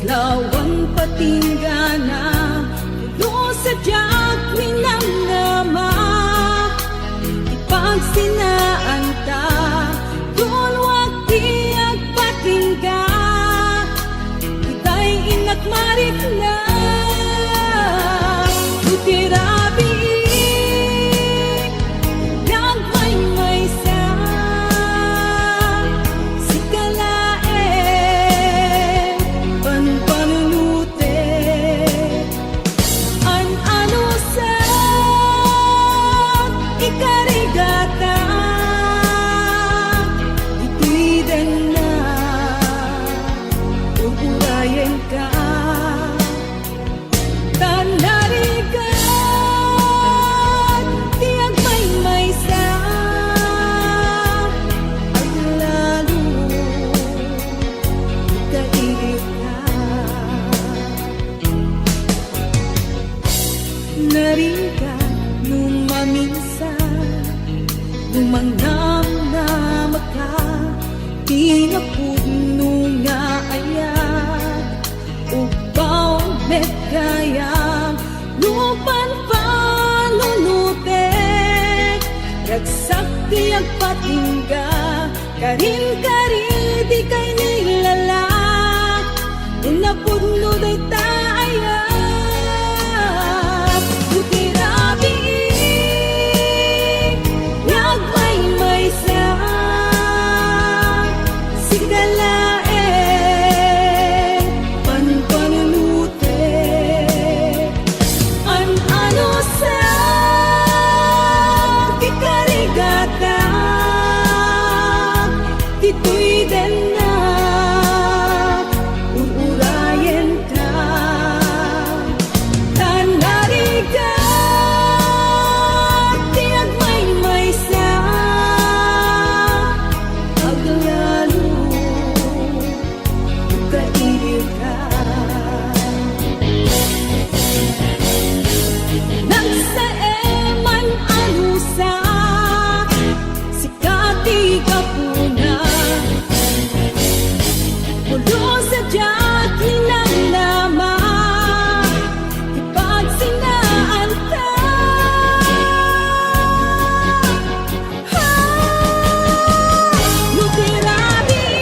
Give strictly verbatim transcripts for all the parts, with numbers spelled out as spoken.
Awan patinggana, pulos a diak ninamnama. Ti pagsinaanta, dunwak ti agpatingga. Itay innak marikna, no ti rabii, nagmaymaysa, sika laeng, panpanunutek. An-anusak, ikarigata, ditoy denna, ururayenka. Ta narigat ti agmaymaysa, aglalo, ikailiwka. Narigat no maminsan, no mangnamnamaka, ti napudno nga ayat, ugbaw met gayam, no panpanunutek, ragsak ti agpatingga, karin-kari ti kainilala, no napudno dayta ayat, no ti rabii, nagmaymaysa, sika laeng, panpanunutek. An-anusak, ikarigata, ditoy denna, ururayenka. Ta narigat ti agmaymaysa, aglalo, kailiwka. Nagsaem, an-anusak, sika ti gapuna. Pulos a diak ninamnama, ti pagsinaanta. No ti rabii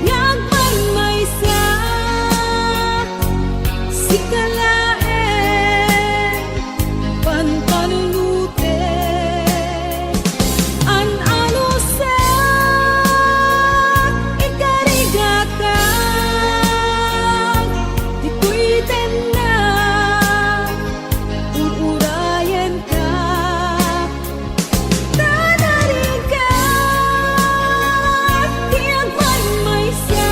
nga agmaymaysa, sika laeng, panpanunutek. An-anusak, ikarigata, ditoy denna, ururayenka. Ta narigat ti agmaymaysa,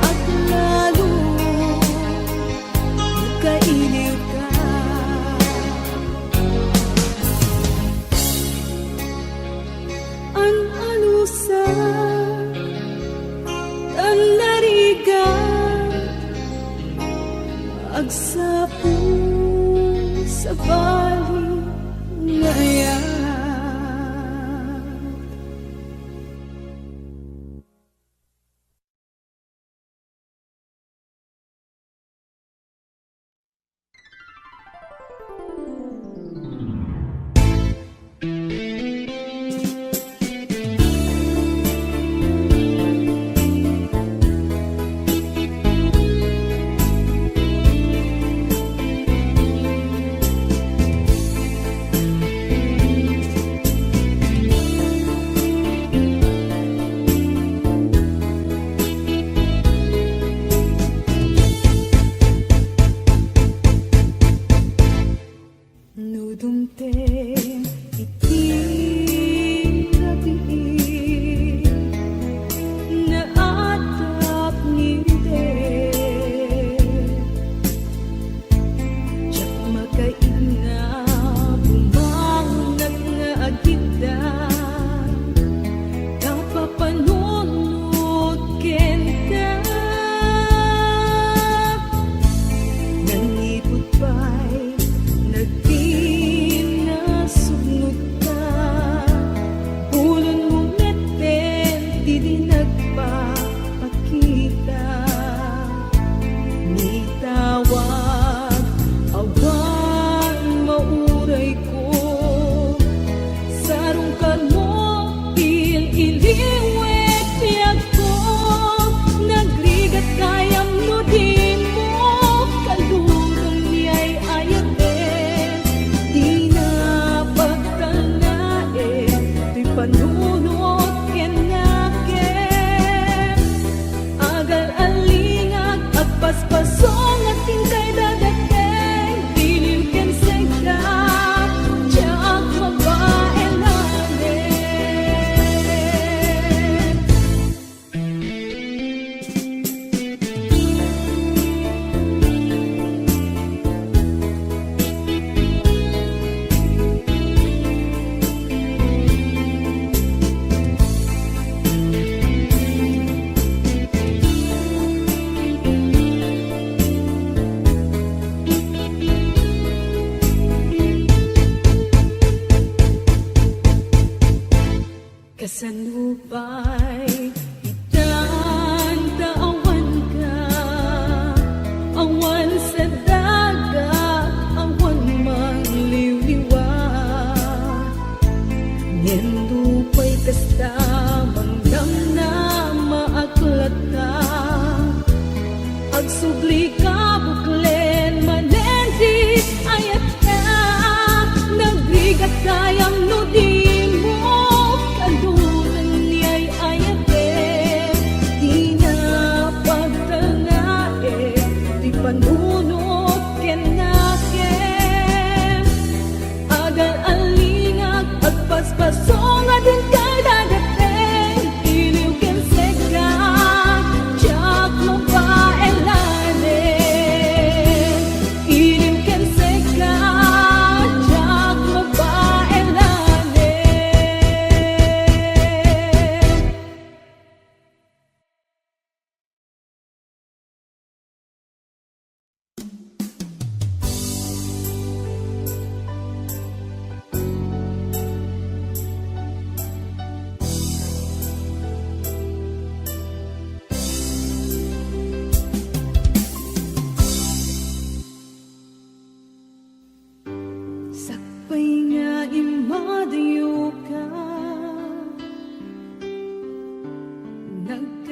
aglalo, kailiwka. An-anusak, ta narigat, agsapul, sabali nga ayat.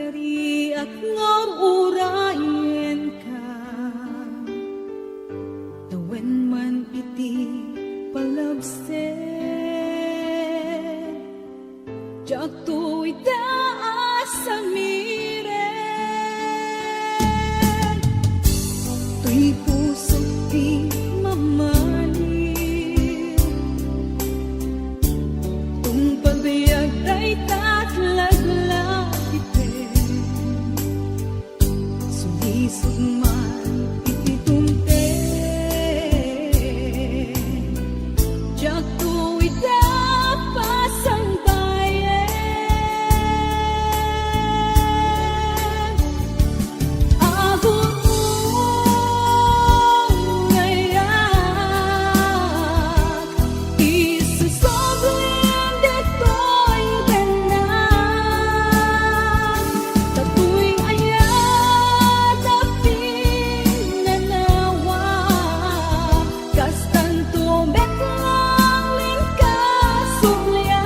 Riak nga ur-urayenka, tawen man iti palabsek, diakto ida a samiren. Toy pusok ti mamali, tungpal biag dayta a laglagipen. Sulisog man iti dumteng, diakto ida pasangbayen. Agur-urayak, isusoblim ditoy bianak, datoy ayat a pinanawa, kastanto met lang nen kasublian.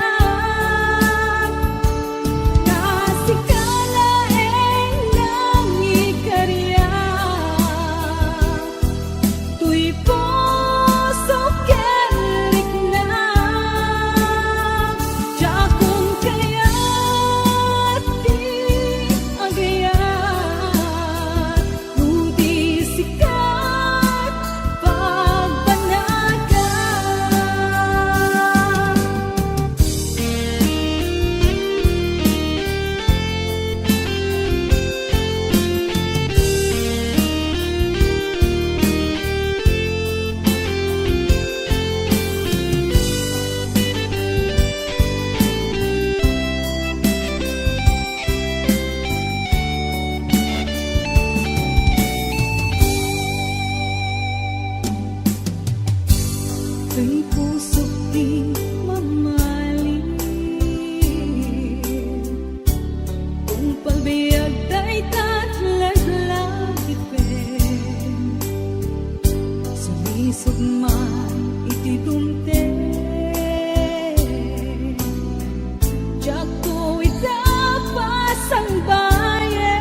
Ta sika laeng nangikariak, toy puso ken rikna, diakon kayat ti agayat, no di sika pagbanagan. Ken pusok ti mamali, tungpal biag dayta a laglagipen. Sulisog man iti dumteng, diakto ida pasangbayen.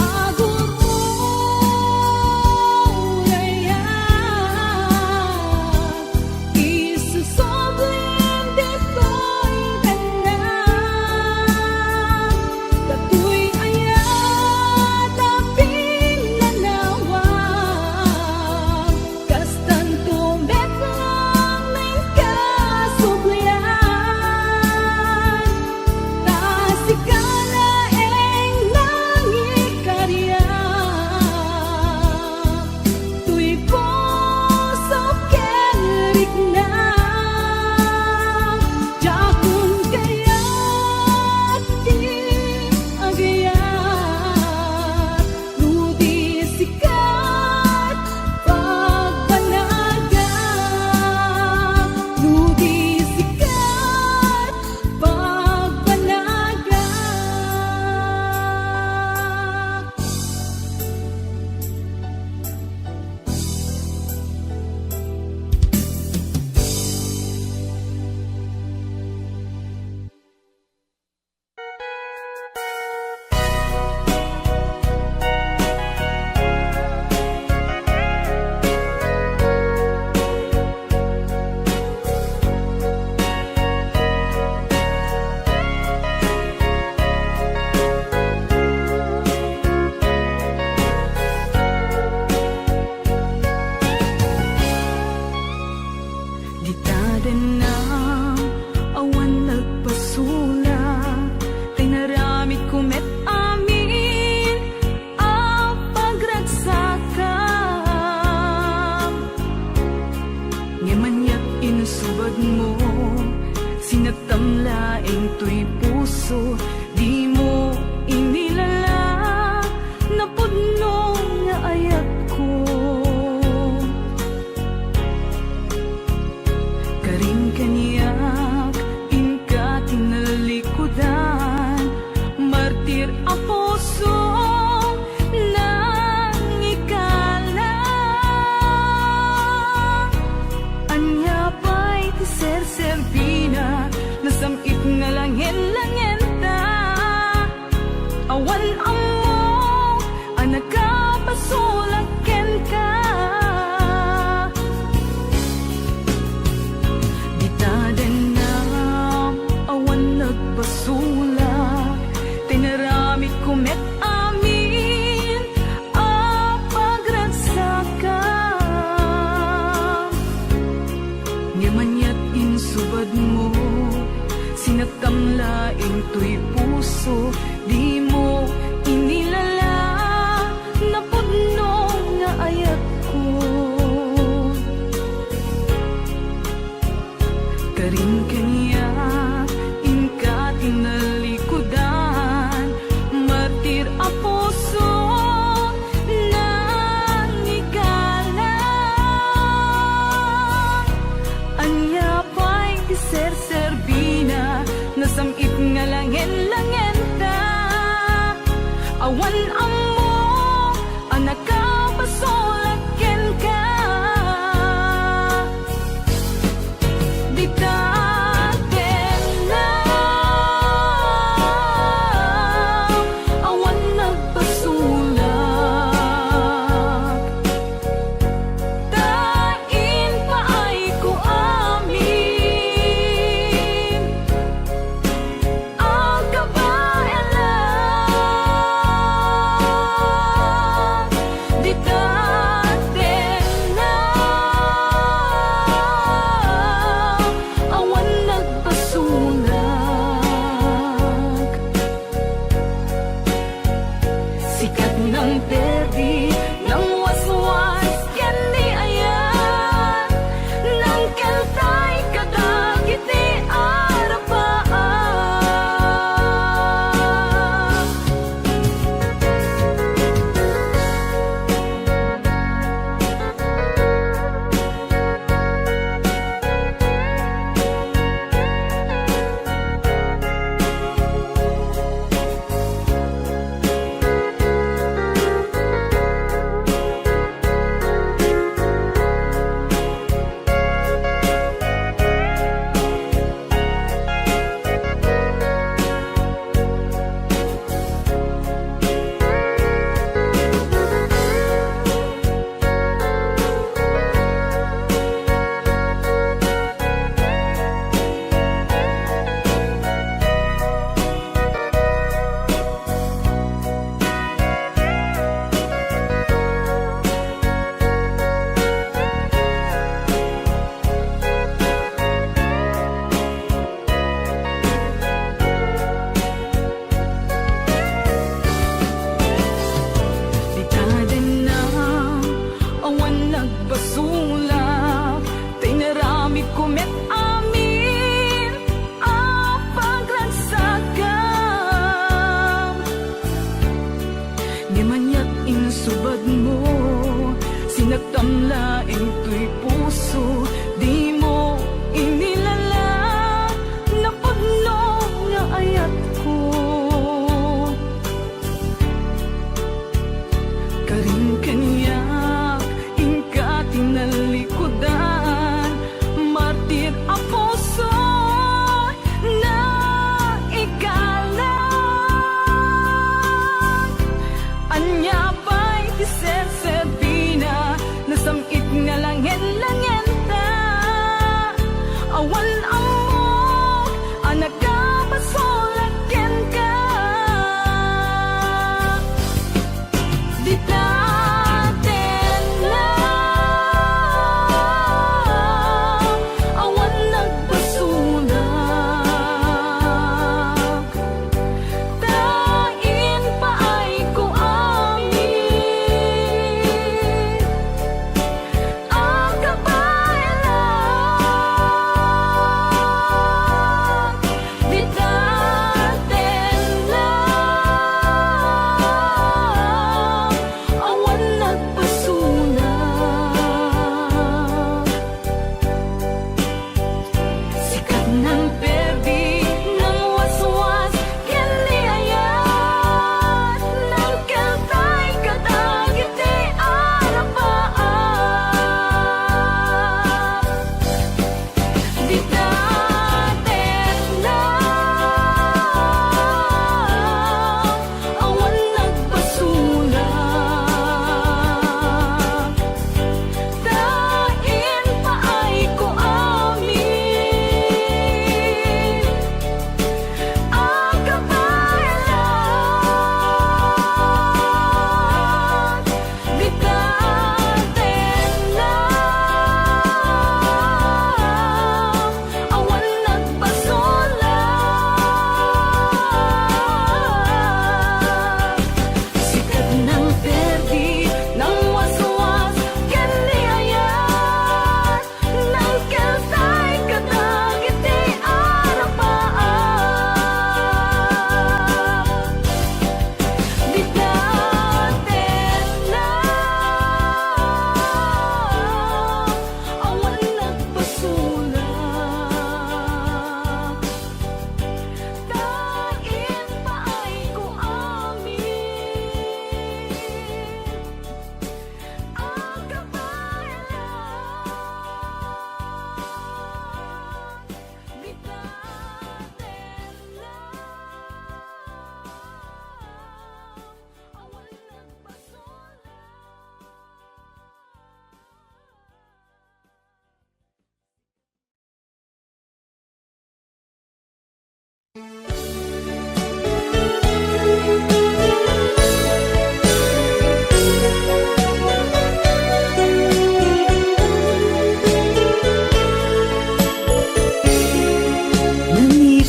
Agur-urayak, isusoblim ditoy bianak, datoy ayat a pinanawa, kastanto met lang nen kasublian. Ta sika laeng nangikariak, toy puso ken rikna, diakon kayat ti agayat, no di sika pagbanagan, no di sika pagbanagan. Dita dennam, awan nagpasulak, ta inaramidko met amin a pagragsakam. Ngem aniat insubadmo, sinagtam laeng toy puso, dimo inilala, napudno nga ayatko. Karim kaniak, inka ti nalikudan, martir a pusong nangikala. Ania pay ti serserbina, no Tamla intoy puso, dimo inilala, napudno nga ayatko. Karin kaniak inka tinalikudan, martir a puso, nangikala. Ania pay ti serserbina, nasam-it nga langen-langenta.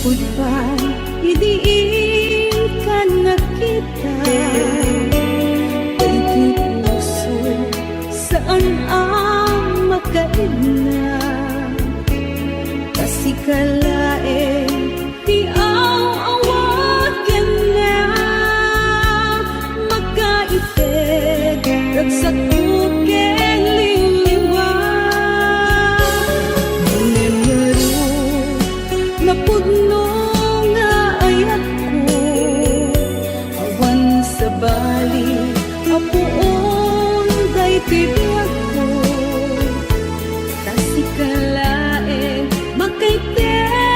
Pay idi inkan nakita, iti puso saan a makailna. Ta sika laeng ti aw-awat ken makaited, ragsakko ken liwliwa. Ngem ngarud, napudno nga ayatko, awan sabali a puon daytoy biagko. Ta sika laeng makaited.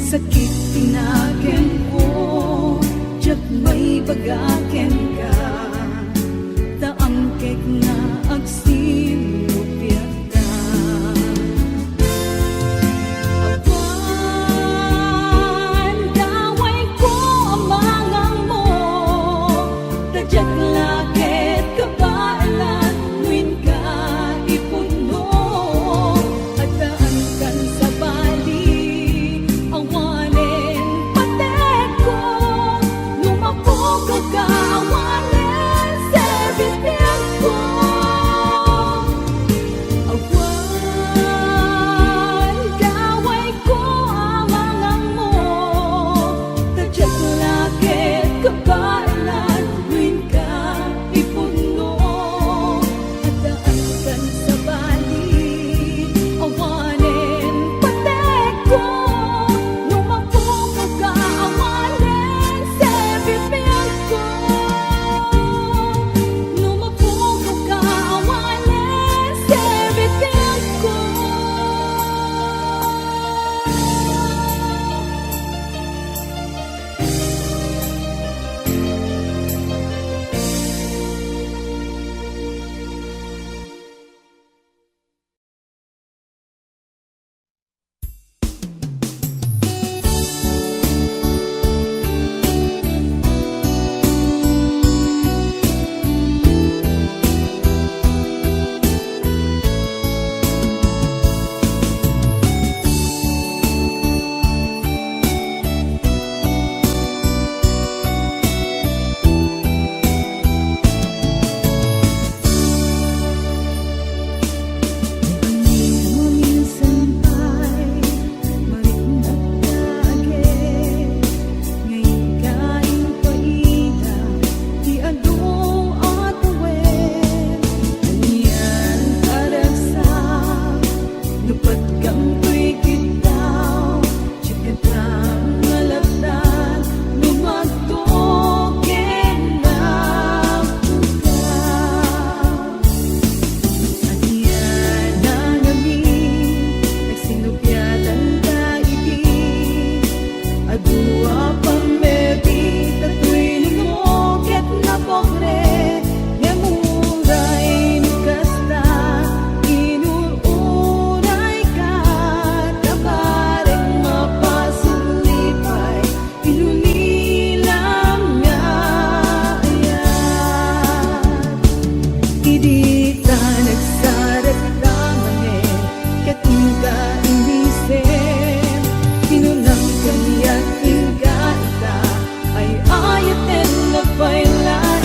Sakit ti nakenko, diak maibaga kenka, ta amkek nga agsinnupiat. Awan gawayko a mangango, ta diak la ket kabaelan no inka ipudno. Addaankan sabali, awanen patekko, no mapukaw ka awanen serbitienko. Awan gawayko a mangango, ta diak la ket kabaelan no inka ipudno. Addaankan sabali, awanen patekko, no mapukaw ka awanen serbitienko. No mapukaw ka awanen serbitienko. Ania nangami, nagsinnupiatanta iti adu a pammerdi, ta toy numo ket napobre, ngem uray no kasta, inur-urayka, ta bareng mapasulipay. Inulilam nga ayat. Idi ta nagsarekta manen, ket inka inisem. Kinunam kaniak, inka ita, ay-ayaten a pay laeng.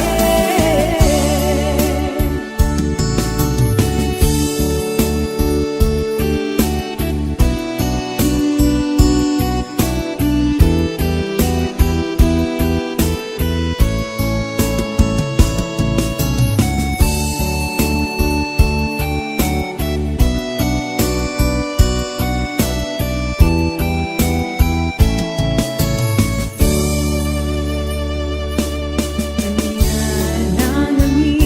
Ania nangami,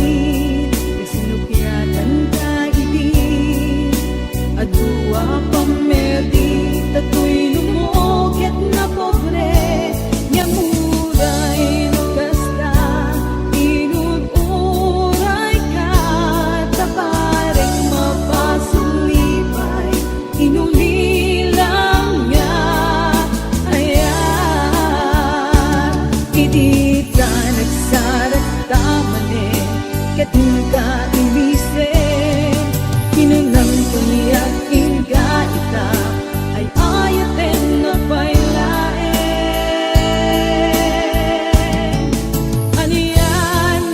nagsinnupiatanta idi adu a pammerdi, ta toy numo ket napobre, ngem uray no kasta, inur-urayka, ta bareng mapasulipay. Inulilam nga ayat. Idi ta nagsarekta manen, ket inka inisem. Kinunam kaniak, inka ita, ay-ayaten a pay laeng. Ania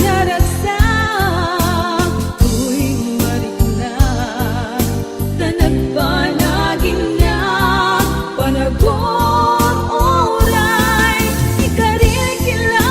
nga ragsak, toy marikna. Ta nagbanag innak panagur-uray, ikarik ila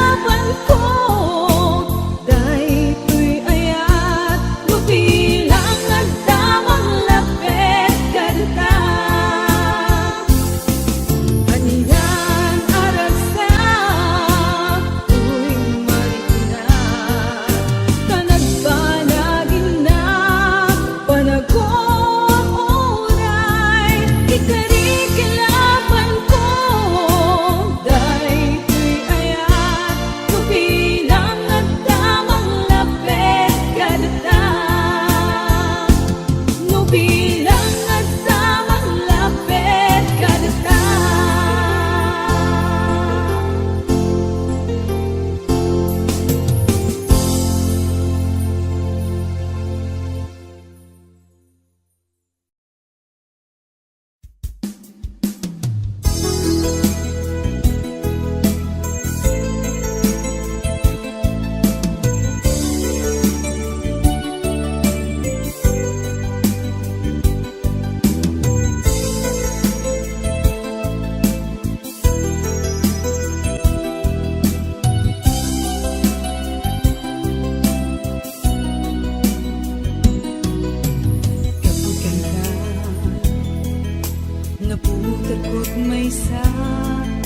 Sa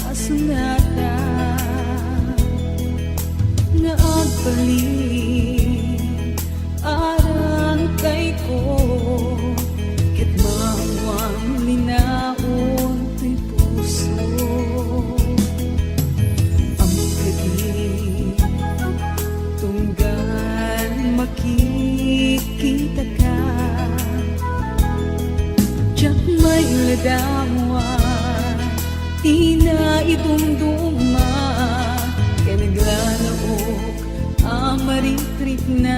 asunata nga agbalin arangkayko, ket maammoan linaon toy puso. Ammok kadi, tunggal makikitaka, diak mailadawan ti naidumduma, ken naglalaok a marikrikna.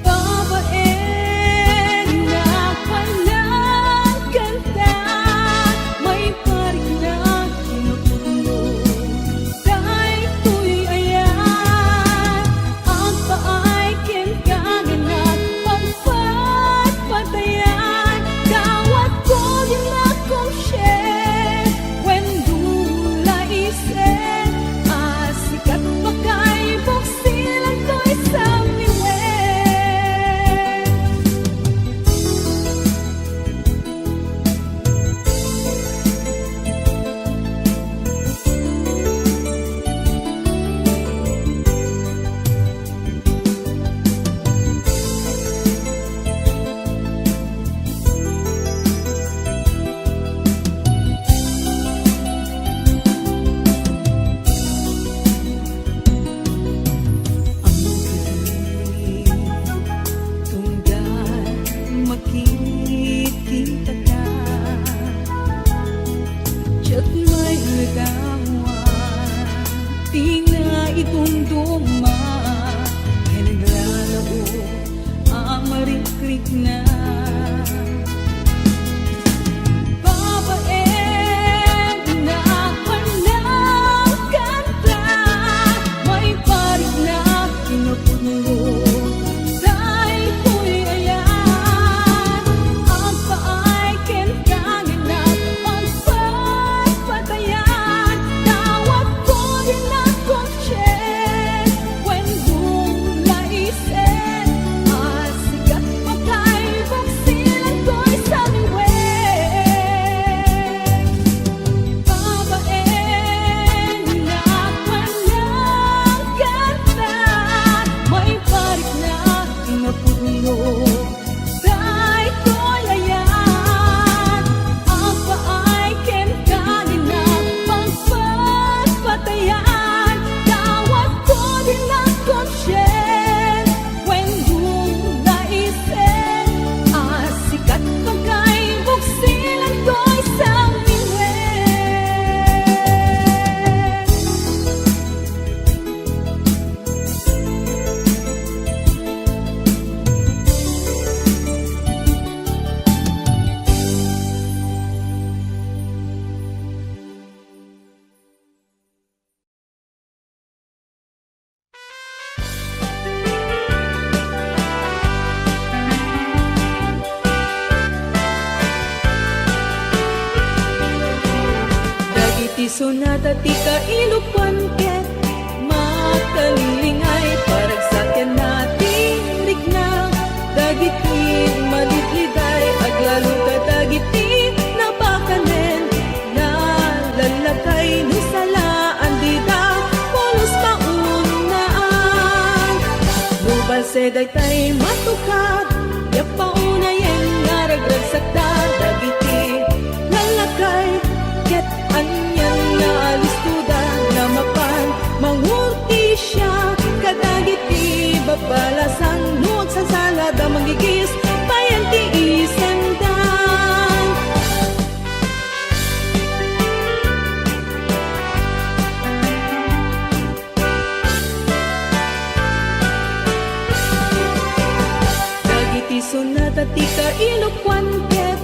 Babaen nga panagkanta, maiparikna kinapudno. Daytoy aya, agpaay kenka nga nagpagpatpatayan. Dawatko dinak konsien, wen dula isen, a sikat pakay buksilan toy sangiwen. Tunggal makikitaka, diak mailadawan ti naidumduma, ken naglalaok a marikrikna. Babaen nga panagkanta, maiparikna kinapudno. Daytoy aya, agpaay kenka nga nagpagpatpatayan. Dawatko dinak konsien, wen dula isen, a sikat pakay buksilan toy sangiwen. Babaen nga panagkanta, maiparikna kinapudno. Daytoy aya, agpaay kenka nga nagpagpatpatayan. Dawatko dinak konsien, wen dula isen, a sikat pakay buksilan toy sangiwen. Dagiti sonata ti kaelokuan ket makalinglingaay, paragsakianna ti rikna. Dagiti malidliday, aglalo kadagiti napakanen, nalallakay no salaan dida, pulos paunaan. No balse daytay matukad, diak paunayen nga ragragsakda. Dagiti lallakay ket anian nga alistoda nga mapan mangurtisia kadagiti babalasan no agsasalada, manggigis payen ti isendan. Dagiti sonata ti kaelokuan ket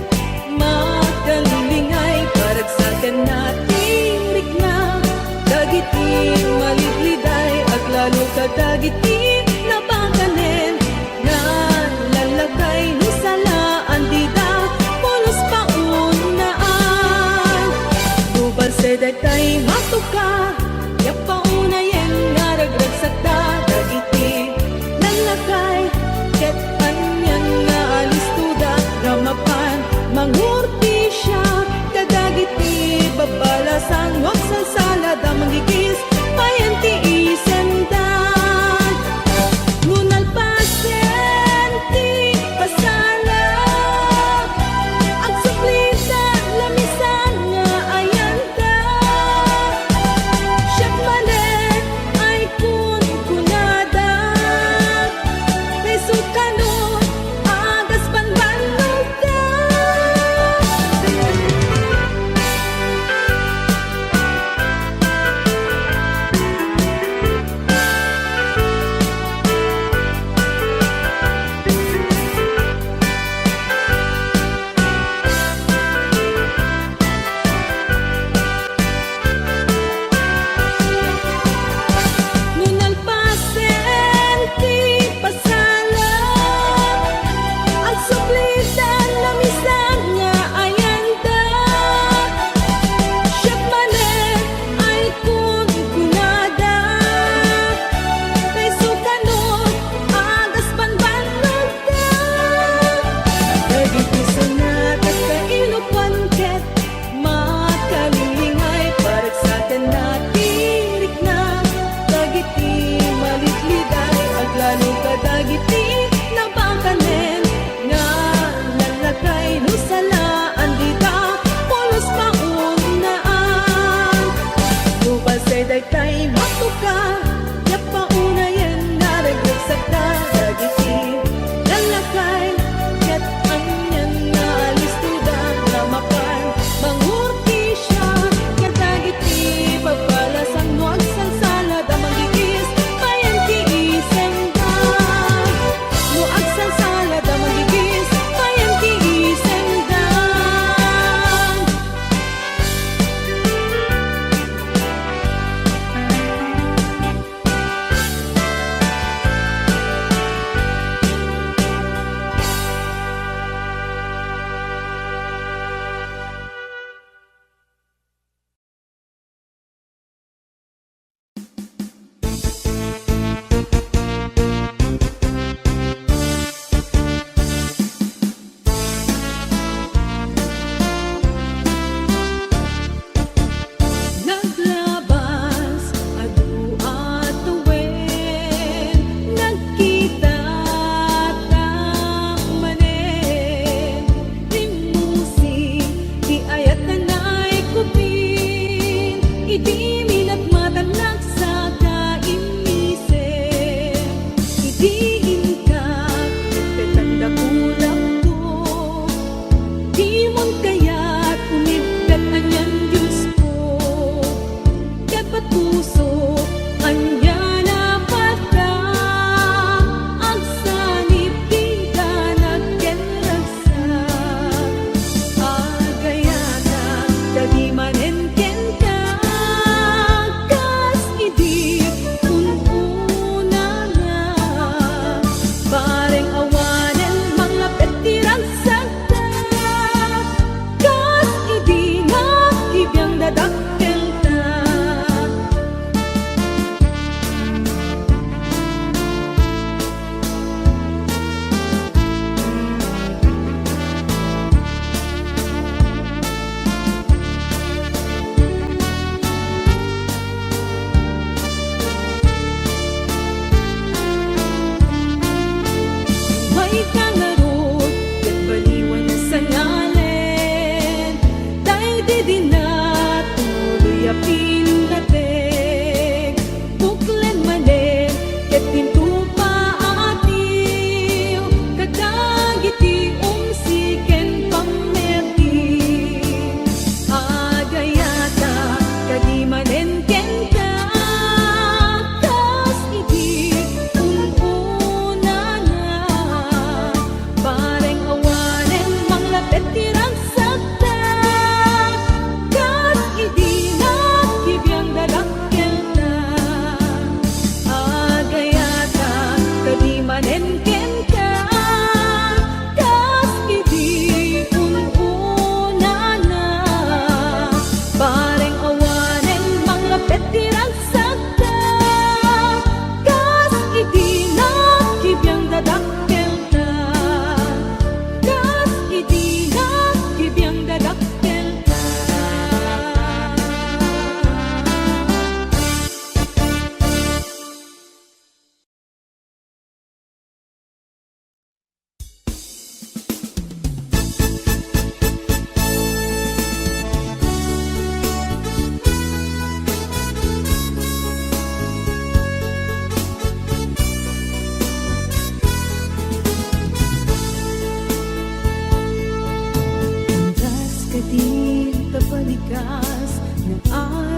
Balikas nga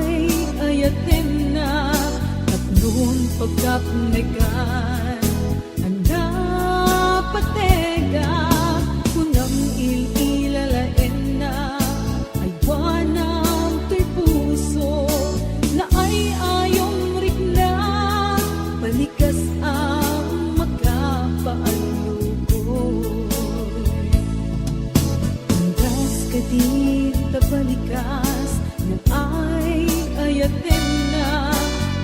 ay-ayatenna, tapnon pagkapnekan a napatega, kunam il-ila laenna, aywanam toy puso, naay-ayom rikna, balikas a makapaallukod. Andas kadin ta balikas nga ay-ayatenna,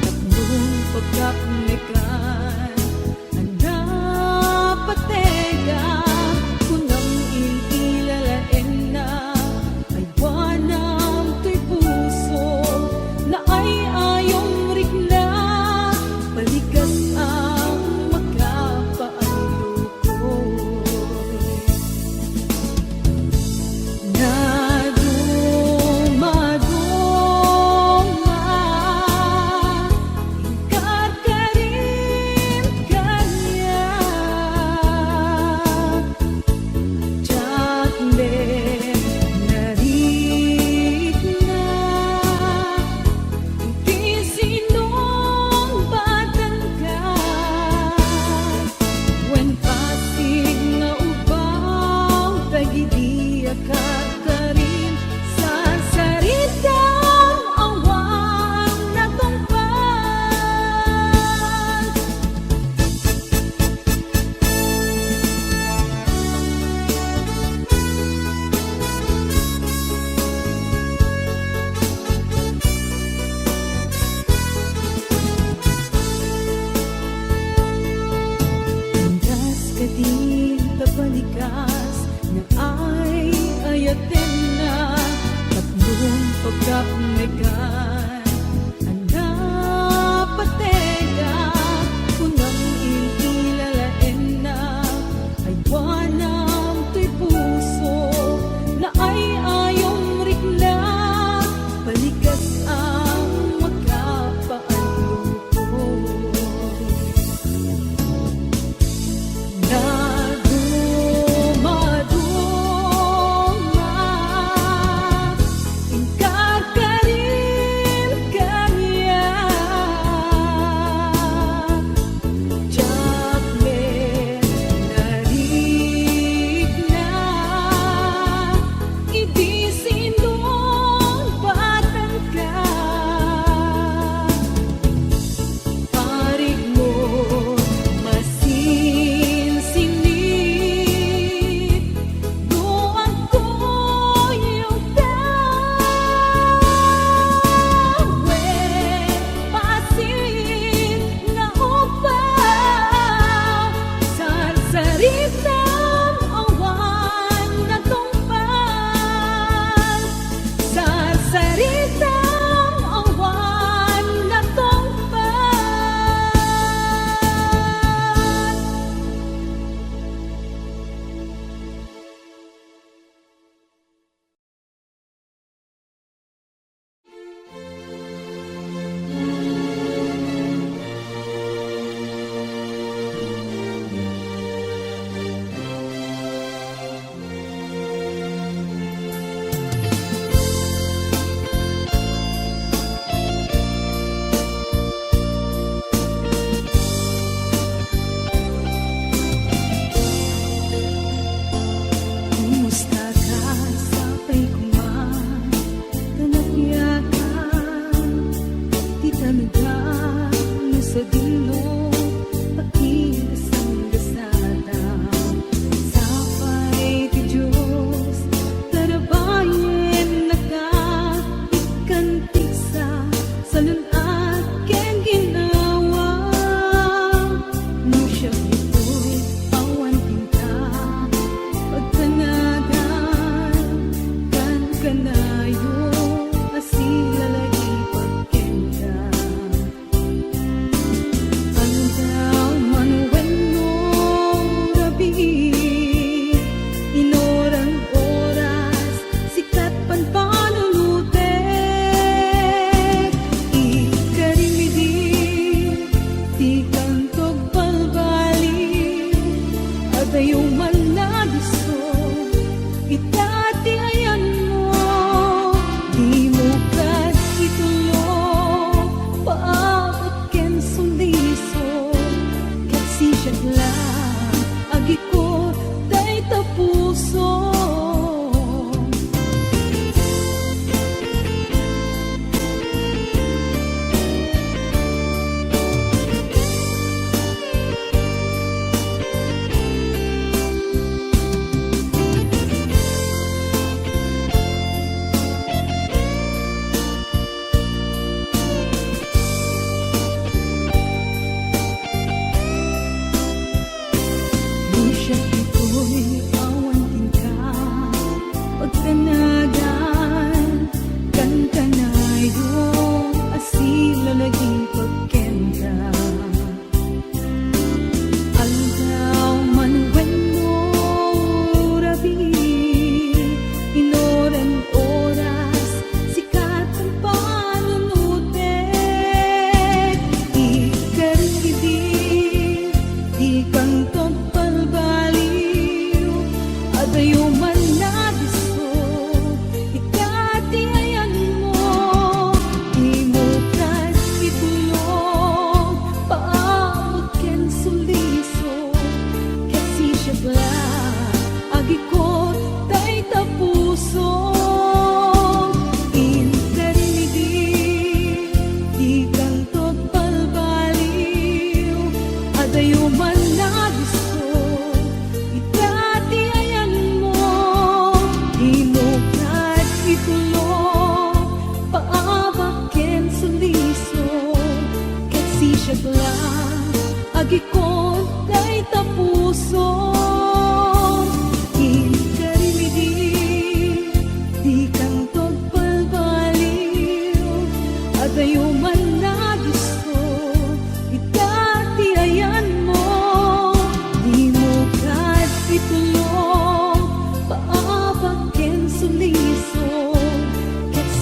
tapnon pagkapnekan a napatega, kunam il-ila laenna, aywanam toy puso, naay-ayom rikna, balikas a makapaallukod. Nadumaduma, inkarkarin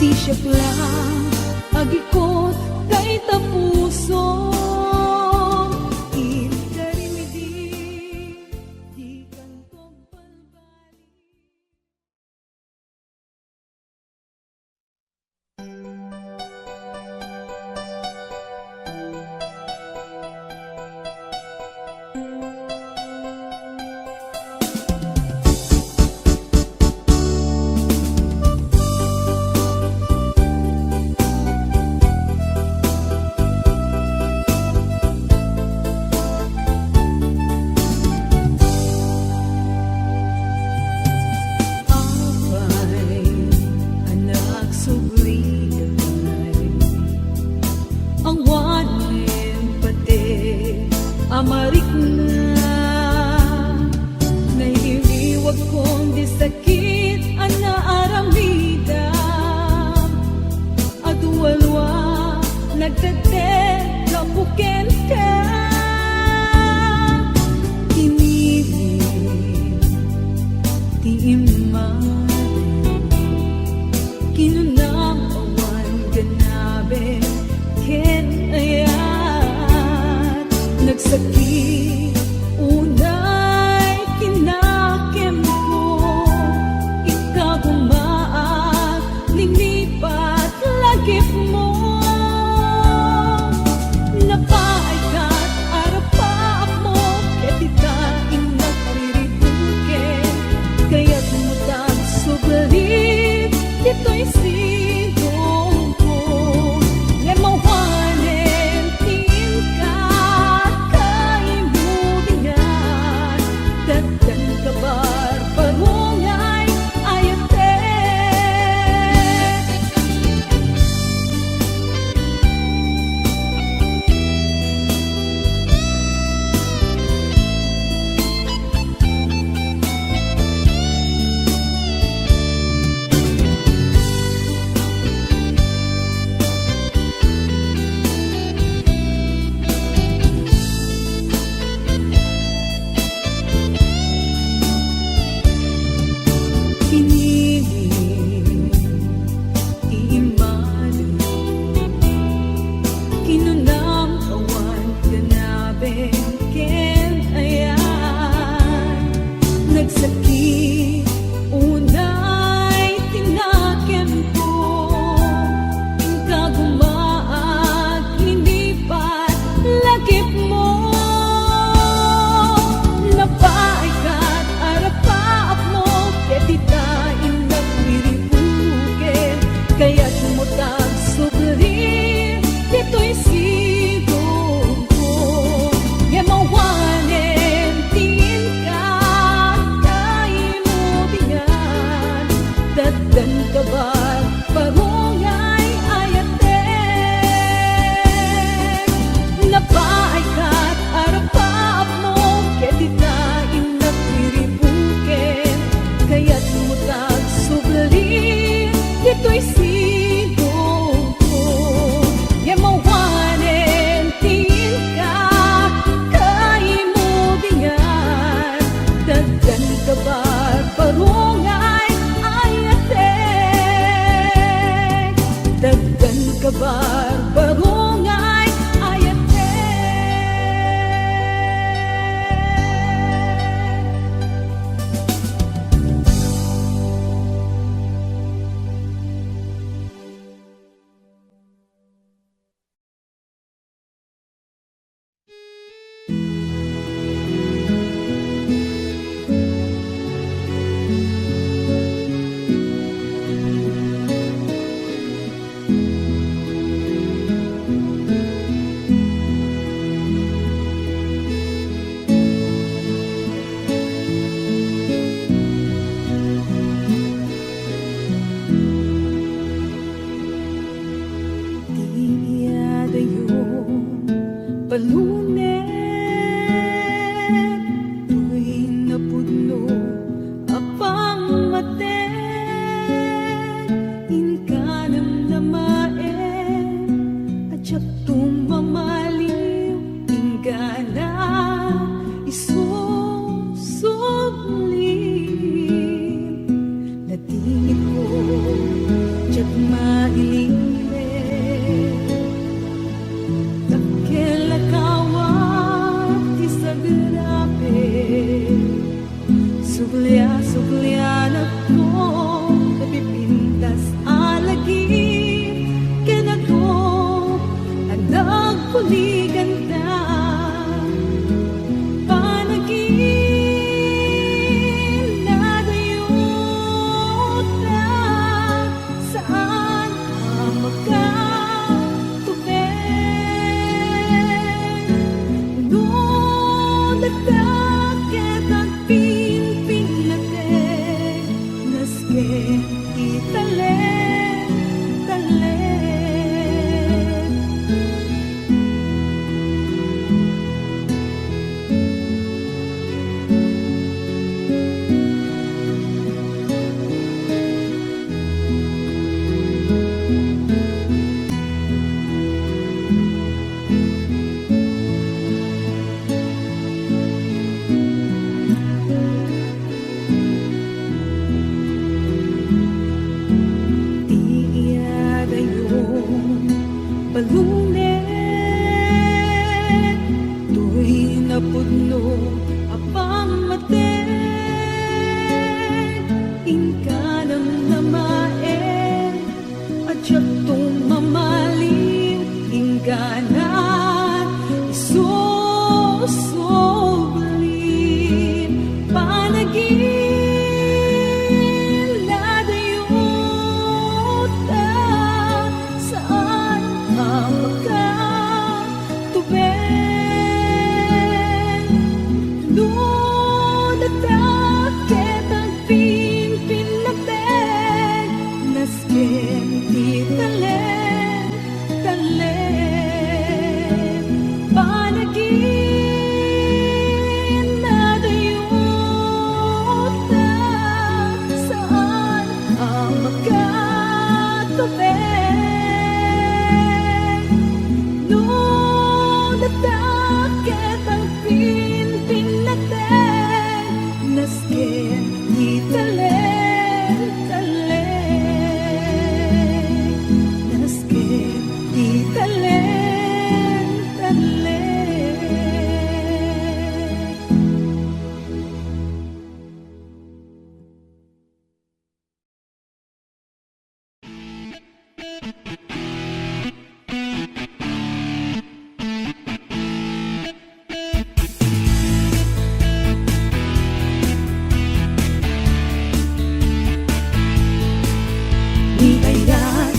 Ti siak lang agikot dayta pusom, inkari idi, dikanto agbalbaliw. Apay, anak, subli 'tay, awanen pati a marikna. Nailiwagkon ti sakit a naaramidam. Adu a lua, nagdeddet gapu kenka. Pinili ti immadi. Kinunam awan ganaben ken ayat. Nagsakit unay kinakemko, inka gumaak, linipat lagipmo. Napaaykat arapaapmo, ket ita innak riribuken, kayatmo ta agsubli ditoy sidongko. Ngem awanen ti inka kaimudingan, ket danka barbaro nga ay-ayatek. Pinili ti immadi. Kinunam awan ganaben ken ayat. Nagsakit unay ti nakemko, inka gumaak, linipat lagipmo. Napaaykat arapaapmo, ket ita innak riribuken, kayatmo ta agsubli ditoy sidongko. Ngem awanen ti inka kaimudingan, danka barbaro nga ay-ayatek. Napaaykat arapaapmo, ket ita innak riribuken, kayatmo ta agsubli ditoy sidongko. Ngem awanen ti inka kaimudingan, danka barbaro nga ay-ayatek. Danka barbaro nga ay-ayatek. Ti iyadayo, palunek, toy napudno a pammateg, inka namnamaen a diakto mamaliw, inggana isusubli. Nadingitko, diak Balune, toy napudno a pammateg, inka namnamaen a diakto mamaliw, inggana isusublin. Panaginadayo ta saan a makatubeng. No data ket agpinpinnateg, nasken ti talem, talem. Panaginadayo ta saan a makatubeng. No data ket agpinpinnateg, nasken ti talem, talem. Nasken ti talem, talem. Ni ayat,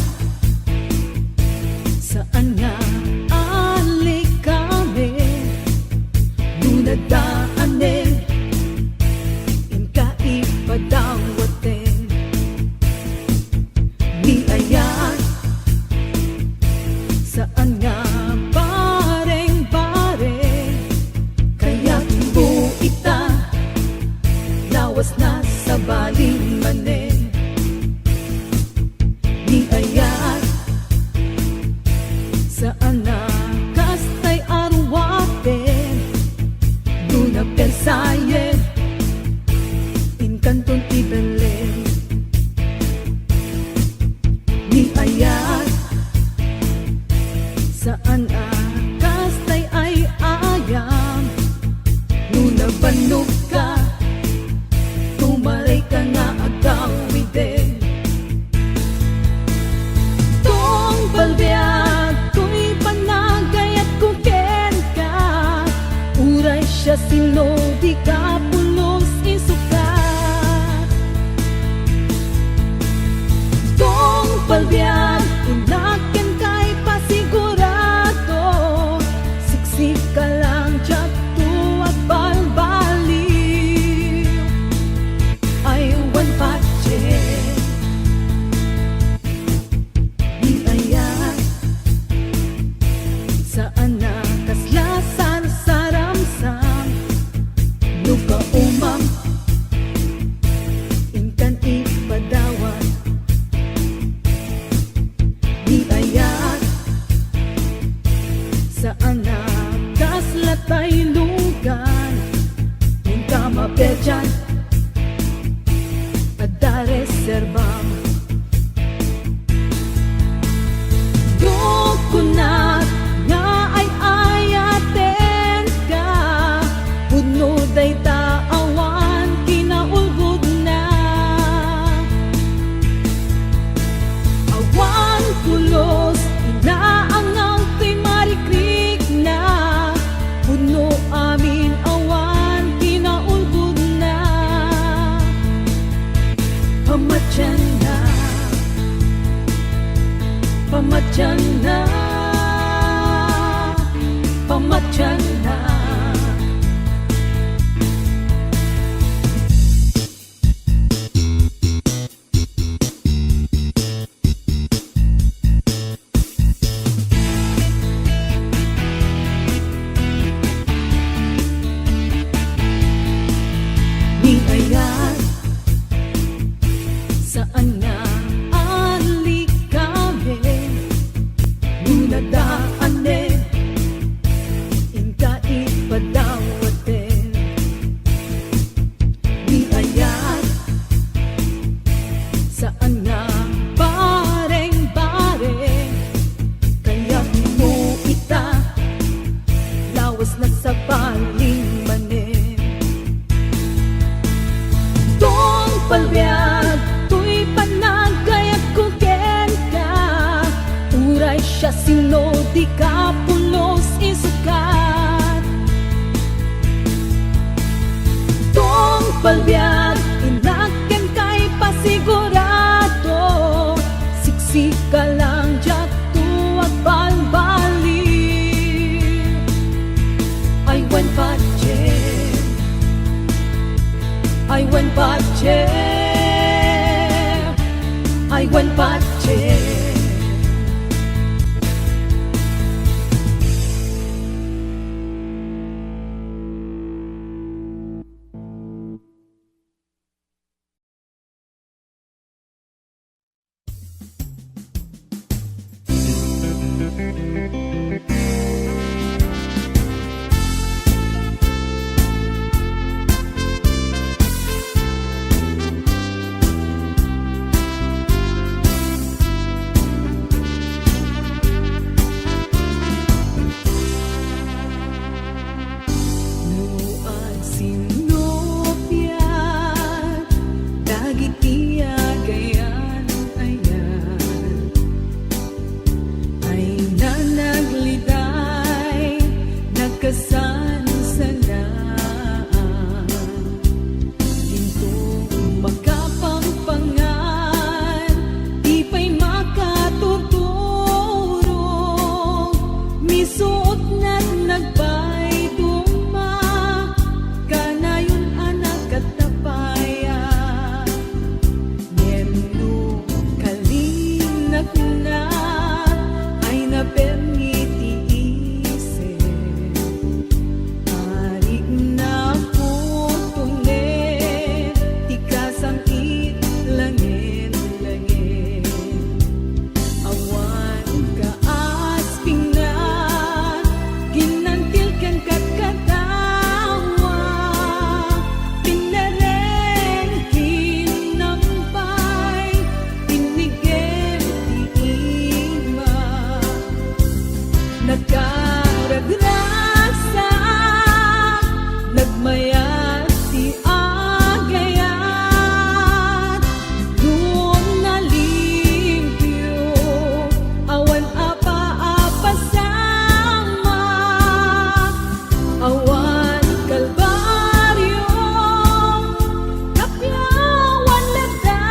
saan nga alikamen, no nadaanen, inka ipadawaten. Ni ayat, saan nga bareng-bareng, kayatmo ita, lawas na sabali manen. Ni ayat, saan a kastay a ruaten, no napersayen, inkanton ti Belen. Ni ayat, saan a kastay ay ayam, no nabannogka, tumarayka nga agawiden. Tungpal biag toy panagayatko kenka, uray siasino dika pulos isukat. Tungpal biag, innak kenka ipasigurado, siksika lang diakto agbalbaliw. Aywan patien. Di aya, saan a kasla sarsaramsam, no kaumam, inkan ipadawat. Di aya, saan a kasla taynugan, inka mapedian, adda reserbam. No kunak nga ay-ayatenka, pudno dayta awan kinaulbodna. Awan pulos, inaangaw toy marikrikna, pudno amin awan kinaulbodna. Pamatianna, pamatianna, pamatianna. Ni ayat, saan nga alikamen, no nadaanen, inka Kasino di ka pulos isukat? Tungpal biag, inak kenka ipasigurado, siksika lang diak to agbalbaliw. I went patse. I went patse. I went patse. No agsinnuppiat dagiti agayan-ayan, ay nanagliday, nagkasansanaan. Dintong makapangpangan, di pay makaturturog, misuotnat nagpayduma, kanayon a nagkatapayan. Ngem no kalinakna, ay napermi ti isip. Arigna, kutonen ti kasam-it langen-langen. Awan kaaspingna, ginantil ken kadkadawa, pinnereng, kinampay, tinigem ti ima. Nagkaragrasa, nagmayat ti agayat. No nalimpio, awan a paapasama. Awan kalbario, kapiawan latta,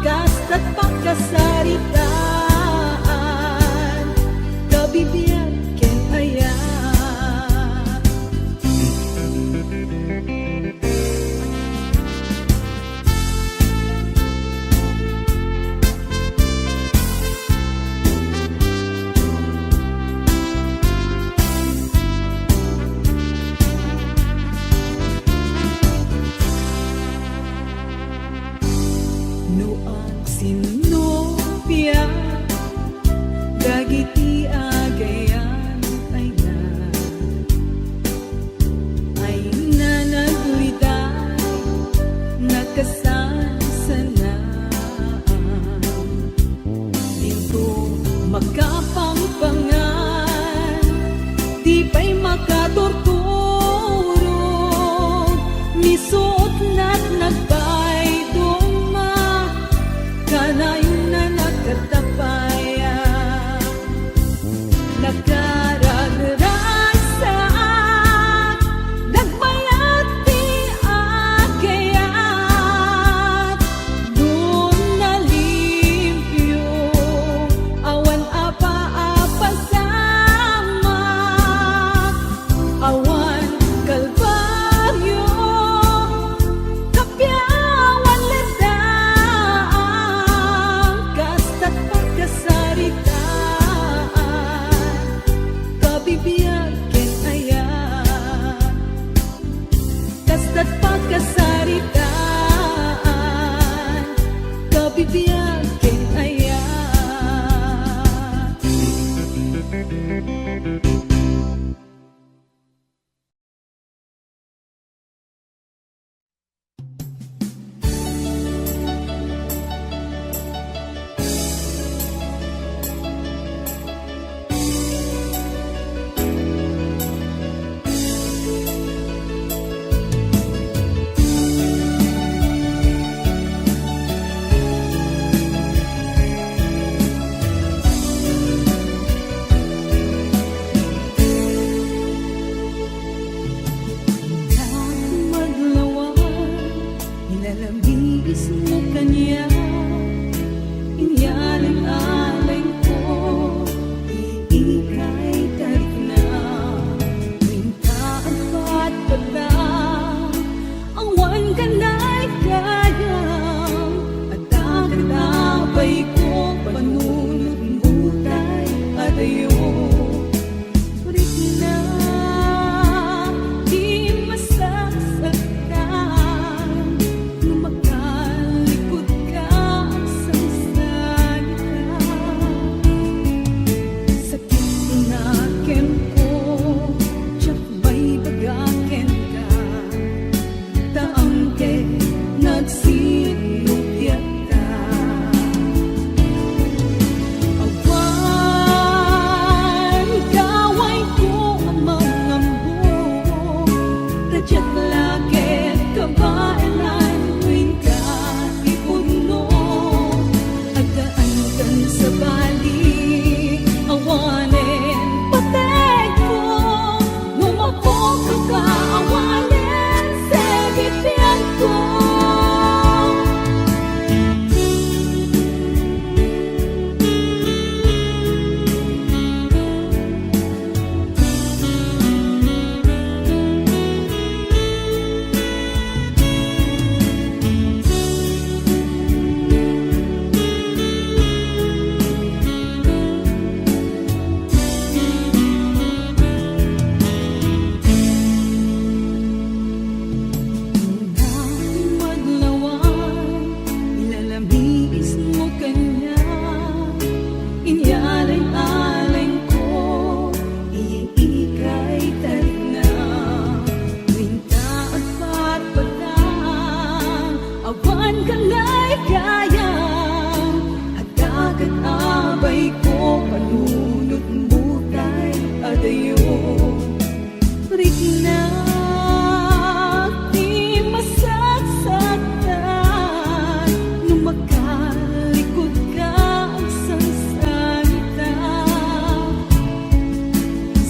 kasta't pakasaritaan, kabibiag ken ayat. No agsinnuppiat dagiti agayan-ayan, ay nanagliday, nakasansanaan. Dintong makapangpangan, di pay makaturturog, misuotnat nagpayduma, kanayon a nagkatapayan. Nagkaragrasa, nagmayat ti agayat. No nalimpio, awan a paapasama. Awan kalbario, kapiawan latta, kasta't pakasaritaan, kabibiag ken ayat. Kasta't pakasaritaan, kabibiag ken ayat. Ay ko panunot butay adayo. Rikna, di masaksaktan no makalikod ka agsansalita. Sakit ti nakemko, diak maibaga kenka. Ta angkek nga agsinupiatta. Awan gawayko a mangammo, ta diak la ket kabaelan no inka ipudno. Addaankan sabali, awanen patekko. No mapukaw ka, awanen serbitianko. Madlawan, ilalamiismo kaniak, inyalay-alayko, ikay tarigna. Kuenta agpatpatang, awan kalaygayam, adda ket abayko, panunot butay adayo. Rikna, di masaksaktan no makalikod ka agsansalita.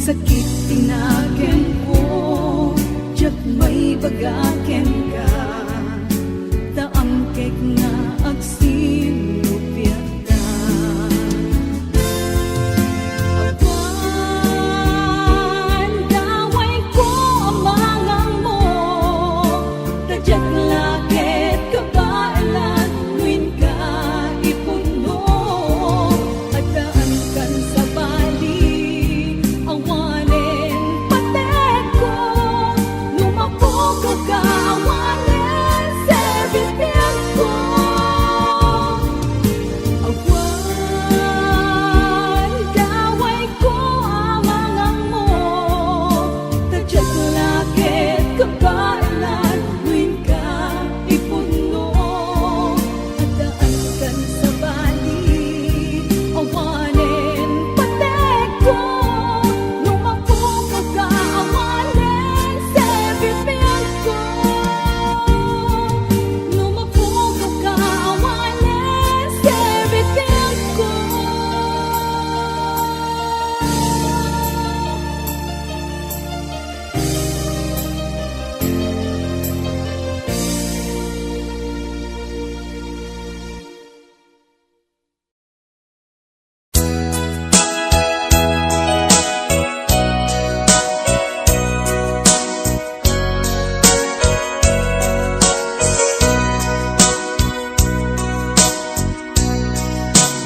Sakit ti nakemko, diak maibaga kenka, ta angkek nga agsinupiatta. Awan gawayko a mangammo, ta diak la ket kabaelan no inka ipudno. Addaankan sabali, awanen patekko. No mapukaw ka, awanen serbitianko. Awan gawayko a mangammo, ta diak la ket kabaelan no inka ipudno. Addaankan sabali, awanen patekko. No mapukaw ka, awanen serbitianko. No mapukaw ka, awanen serbitianko.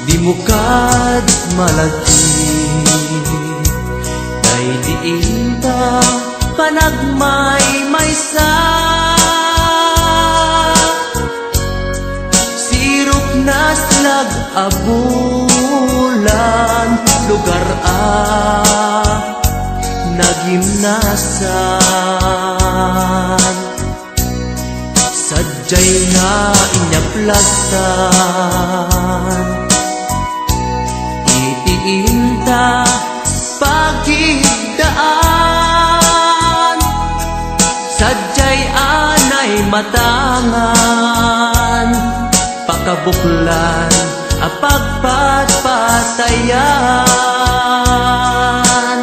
Dimo kad malagip, daydiinta panagmaymaysa. Sirupnas lag a bulan, lugar a nagimnasan. Sadiay nga inyaplastan iti inta pagiddaan. Sadiay a naimatangan, pakabuklan a pagpatpatayan.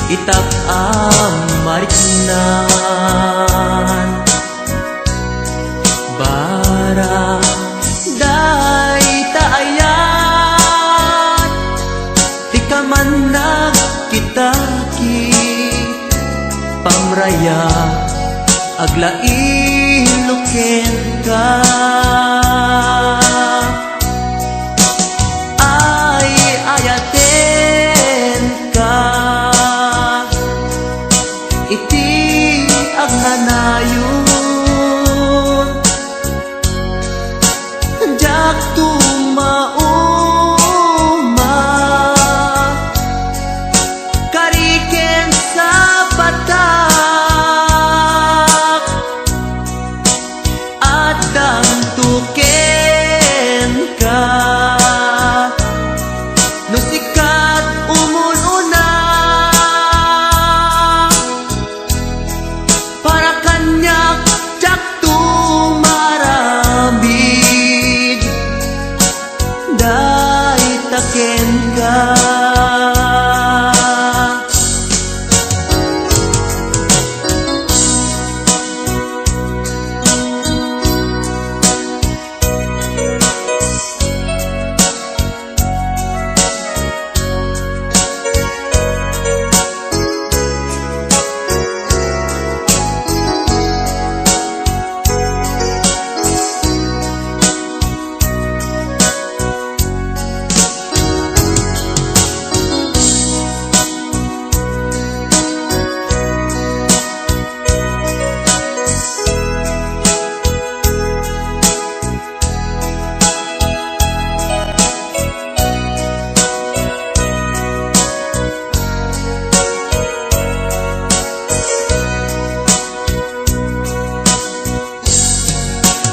Itak a mariknan, barang dayta ayat, ti kaman nagkitaki, pamraya, aglailo kenka. Tumauma, kari ken sapatak, addanto kenka. No sika ti umun-una, para kaniak, diakto maaramid, dayta kenka.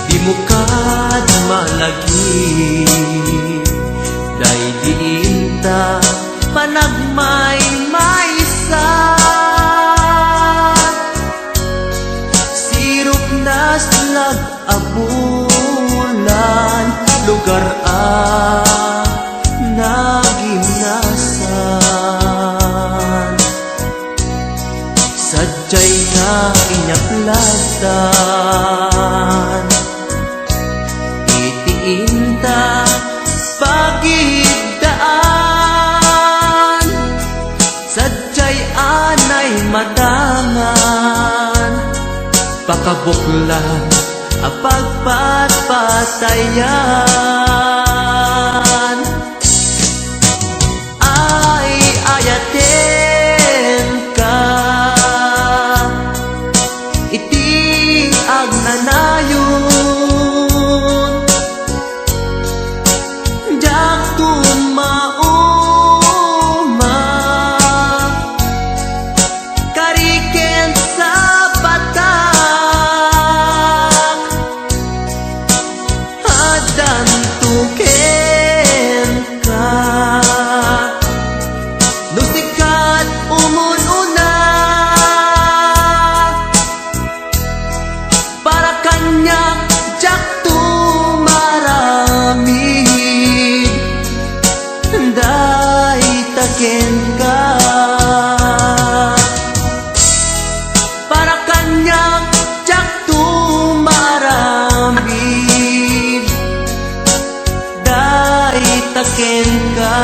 Dimo kad malagip, daydi inta panagmaymaysa. Sirupnas lag a bulan, lugar a naginasan. Sadiay nga inyaplattan iti inta pagid daan. Sadiay anay matangan, pakabuklan a pagpatpatayan. Ay, ayatenka iti agnanayon. Diakto mauma, kari ken sapatak, addanto kenka. No sika ti umun-una, para kaniak, diakto maaramid, dayta kenka. Para kaniak, diakto maaramid, dayta kenka.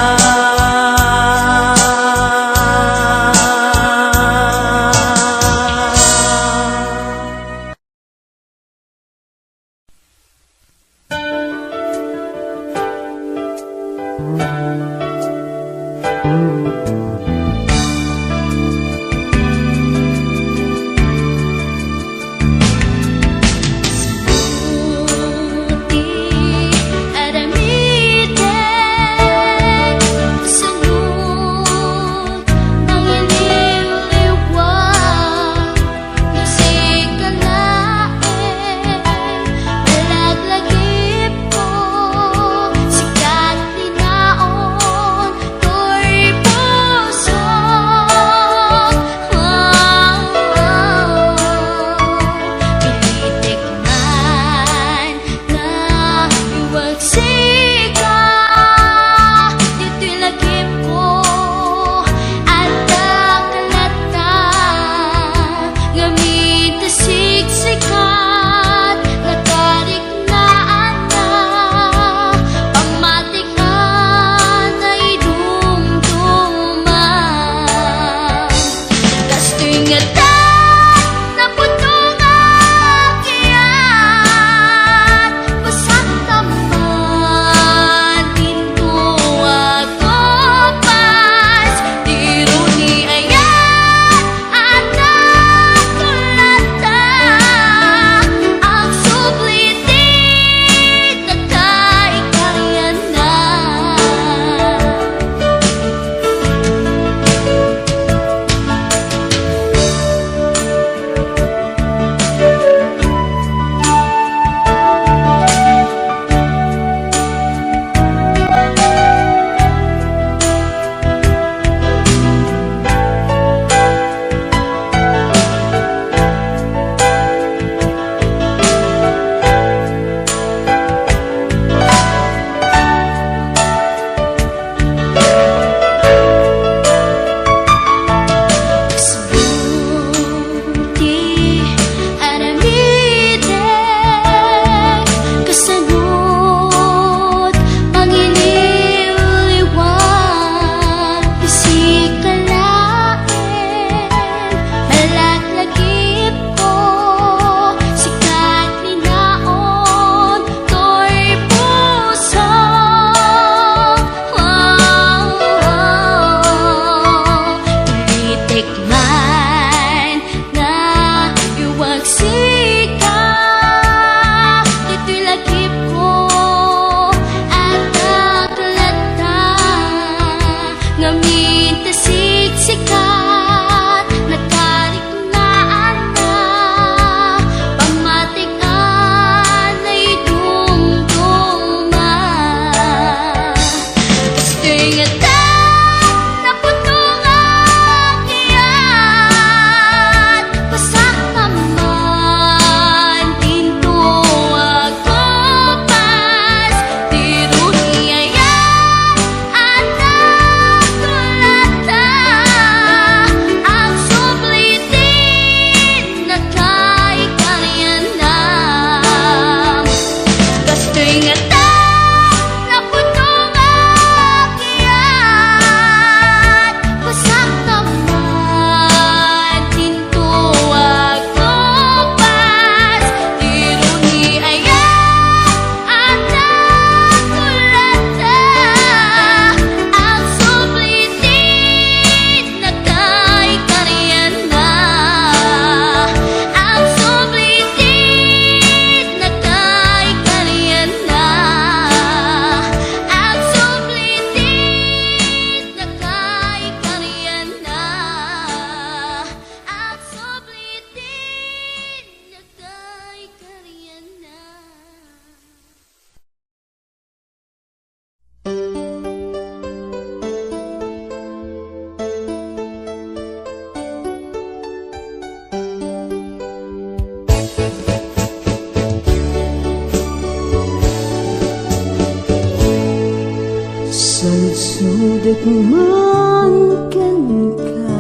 Saludsodek man kenka,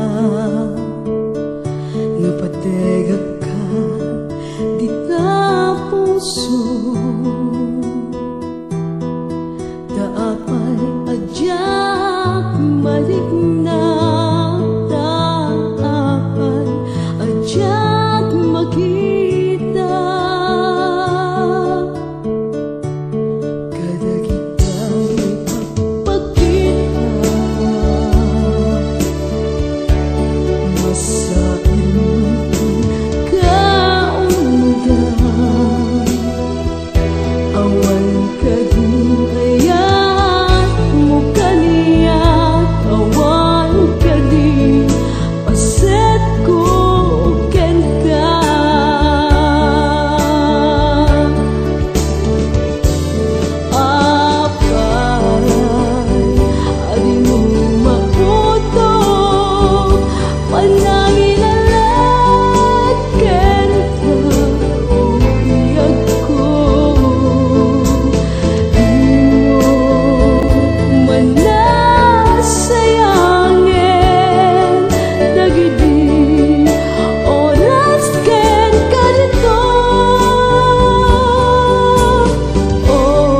nga pategekka dita puso. Ta apay a diak malikna, ta apay a diak makita. Kadagita ipagpakita, masairman kaunega. Awan kadi ayatmo kaniak, awan kadi pasetko kenka. Apay a dimo makutok, panangilalag kenka, o biagko. Dimo manasayangen dagidi oras ken kadito.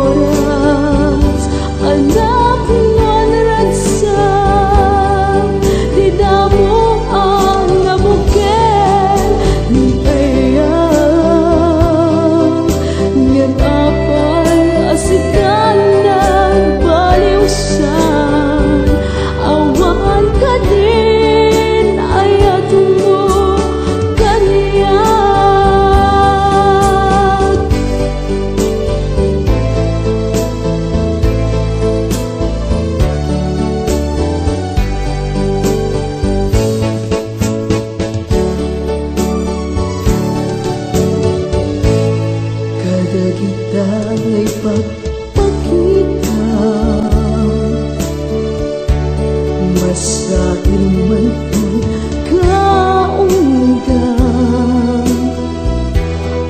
Oras a napnoan ragsak, dida mo a nabukel ni ayat. Ngem apay a sika nagbaliwsan, awan kadin ayatmo kaniak. Kadagita nga ipagpakita, masairman kaunega.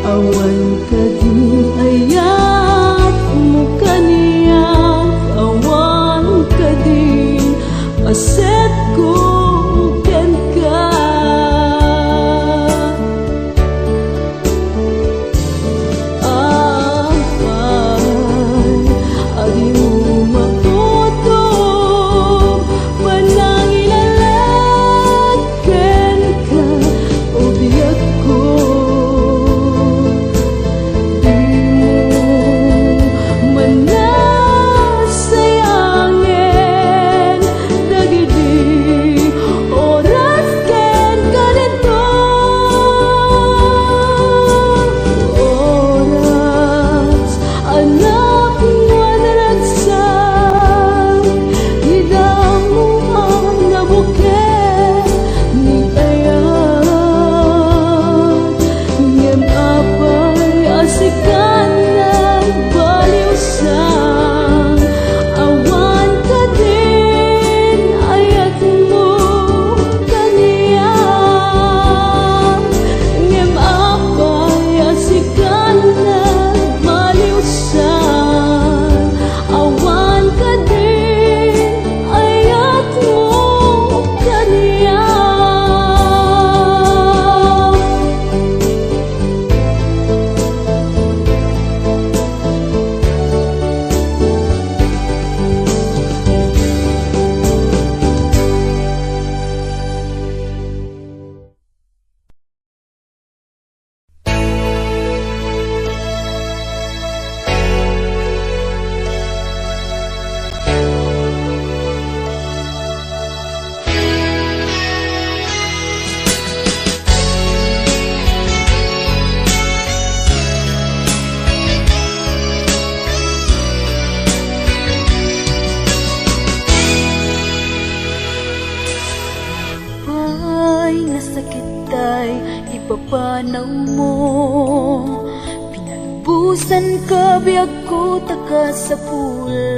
Awan kadi ayatmo kaniak, awan kadi pasetko kenka. Apay a dimo makutok, panangilalag kenka, o biagko. Dimo manasayangen dagidi oras ken kadito. Oras a napnoan ragsak, dida mo a nabukel ni ayat. Ngem apay a sika nagbaliwsan, awan kadin ayatmo kaniak. Ngem apay a sika nagbaliwsan, awan kadin ayatmo kaniak. Ay, nasakit tay ipapanawmo. Pinalubosanka, biagko, ta kasapulan.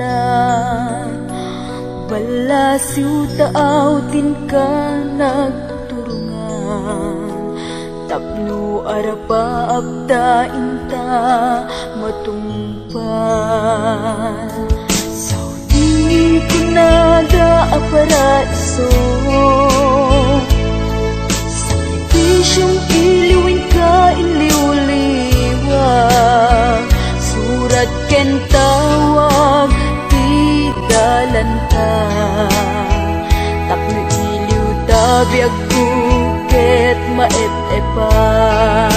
Ballasiw ta awtenka nagturongan. Tapno arapaap ta inta matungpal. Saw- Kunada a paraiso, sakrifisiom iliw inka inliwliwa, surat ken tawag ti dalanta, tapno iliwta biagko ket maep-epan.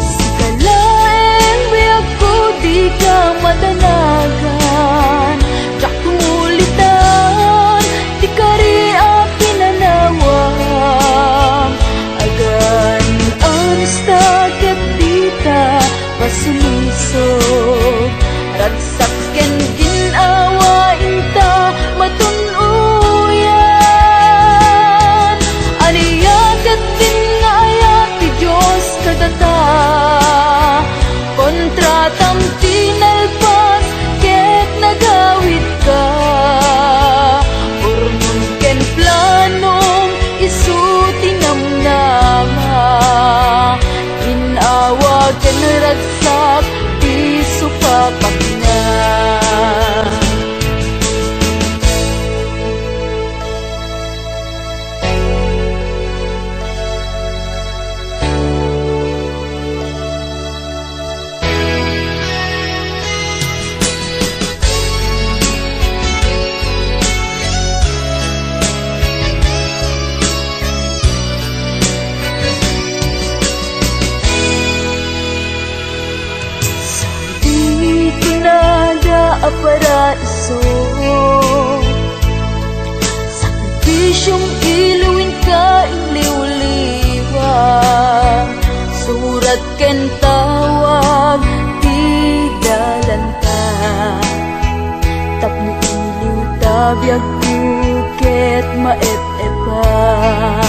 Sika laeng biagko, dika madanagan, diak tumulitan ti kari a pinanawam. Agan-anusta ket dita pasulisog, ragsak ken gin-awa inta matun-oyan. Ania ketdin nga ayat ti Dios kadata? Kontratam ti nalpas ket nagawidka. Purmom ken planom isu ti namnama. Gin-awa ken ragsak ti supapakna. Sadi kunada a paraiso, sakrifisiom iliw inka inliwliwa, surat ken tawag ti dalanta, tapno iliwta biagko ket maep-epan.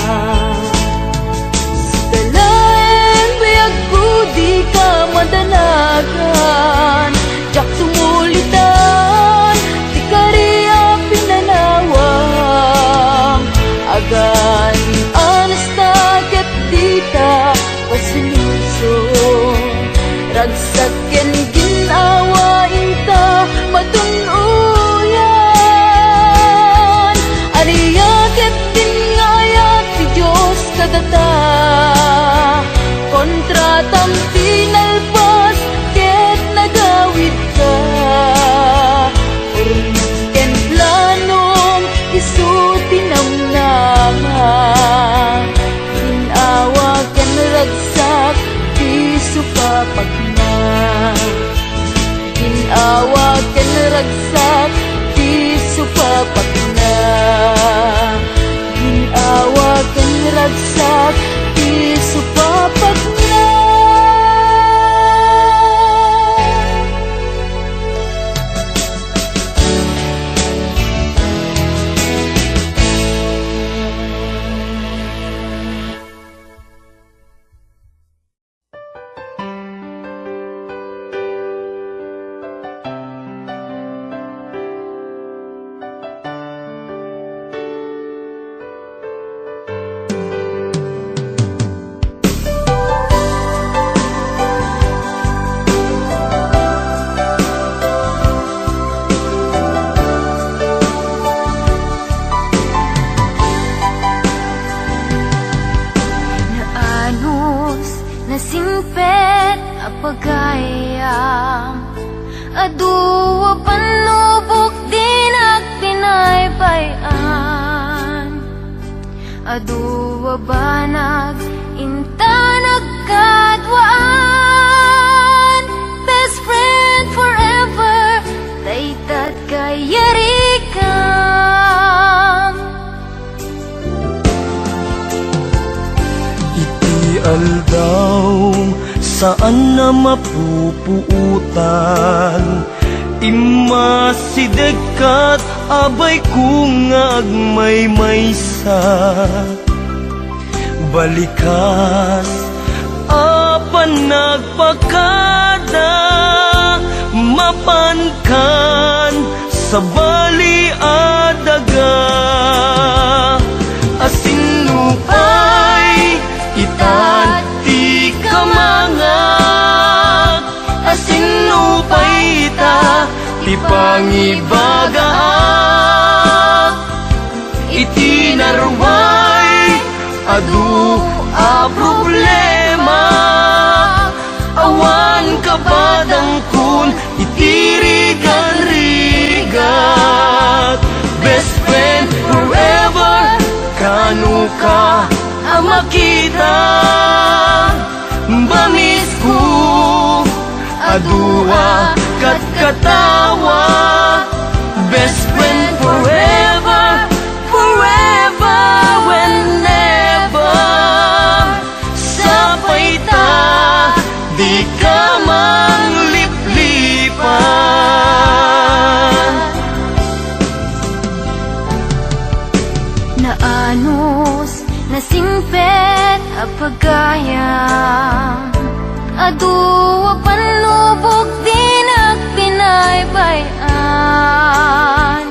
Sika laeng biagko, dika madanagan, diak tumulitan ti kari a pinanawam. Agan-anusta ket dita pasulisog, ragsak ken gin-awa inta matun-oyan. Ania ketdin nga ayat ti Dios kadata? Kontratam ti nalpas ket nagawidka. Purmom ken planom isu ti namnama. Gin-awa ken ragsak ti supapakna. Gin-awa ken ragsak ti supapakna. Gin-awa ken ragsak ti supapakna. Naanus, nasingpet a pagayam. Adu a pannubok, dinak pinaybay-an. Adu a banag, inta nagkaduaan. Best friend forever, dayta kayarikan. Iti aldaw, saan a mapupuotan, immasideg kat abayko nga agmaymaysa. Balikas a panagpakada, mapankan sabali a daga. Asinno pay ita ti kamangak? Asinno pay ita Ti pangibagaak iti narway, adu a problema. Awan kabadangkon iti rigan-rigat. Best friend forever, kano ka a makita? Bamisko, adu a katkatawa. Best friend forever, forever, whenever. Sapay ta, di ka mangliplipan. Naanus, nasingpet a pagayam. Adu a pannubok dinak binaybay-an.